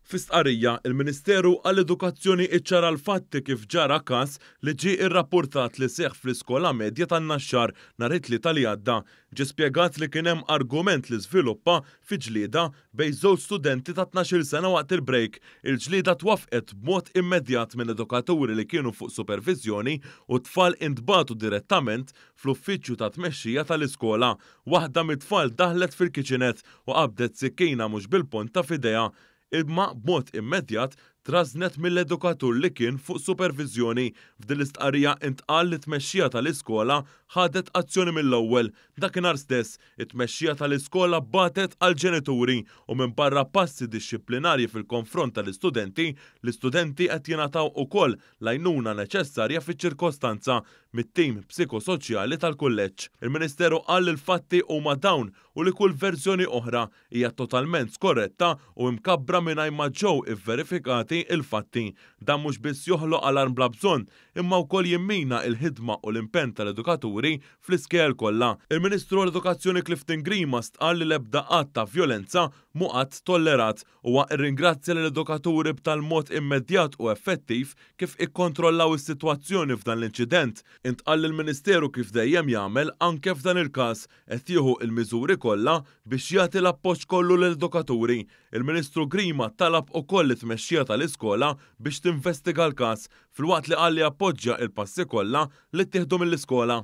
Fi stqarrija, il-Ministeru għall-Edukazzjoni iċċara l-fatti kif ġara każ li ġie rrappurtat li seħħ fl-iskola medja tan-Naxxar nhar it-Tlieta li għadda. Ġie spjegat li kien hemm argument li żviluppa fi ġlieda bejn żewġ studenti ta' 12-il sena waqt il-break. Il-ġlieda twaffqet b'mod immedjat minn edukaturi li kienu fuq superviżjoni u t-tfal intbagħtu direttament fl-uffiċċju ta' tmexxija tal-iskola. Waħda mit-tfal daħlet fil-kitchenette u qabdet sikkina mhux bil-ponta f'idejha, imma b'mod immedjat trażżnet mill-edukatur li kien fuq superviżjoni. F'din l-istqarrija intqal li t-tmexxija tal-iskola ħadet azzjoni mill-ewwel. Dakinhar stess, it-tmexxija tal-iskola bagħtet għall-ġenituri u minbarra passi dixxiplinarji fil-konfront tal-istudenti, l-istudenti qed jingħataw ukoll l-għajnuna neċessarja fiċ-ċirkostanza mit-tim psikosoċjali tal-kulleġġ. Il-Ministeru qal li l-fatti huma dawn u li kull verżjoni oħra hija totalment skorretta u imkabbra mingħajr ma ġew ivverifikati l-fatti. Dan mhux biss joħloq alarm bla bżonn, imma wkoll jimmina l-ħidma u l-impenn tal-edukaturi fl-iskejjel kollha. Il-Ministru għall-Edukazzjoni Clifton Grima stqarr li l-ebda att ta' vjolenza mhu att tollerat. Huwa rringrazzja lill-edukaturi b'tal-mod immedjat u effettiv kif ikkontrollaw is-sitwazzjoni f'dan l-inċident. Intqal li l-Ministeru kif dejjem jagħmel anke f'dan il-każ, qed jieħu l-miżuri kollha biex jagħti l-appoġġ kollu lill-edukaturi. Il-Ministru Grima talab ukoll lit-tmexxija tal-iskola biex tinvestiga l-każ, filwaqt li qal li jappoġġja l-passi kollha li ttieħdu mill-iskola.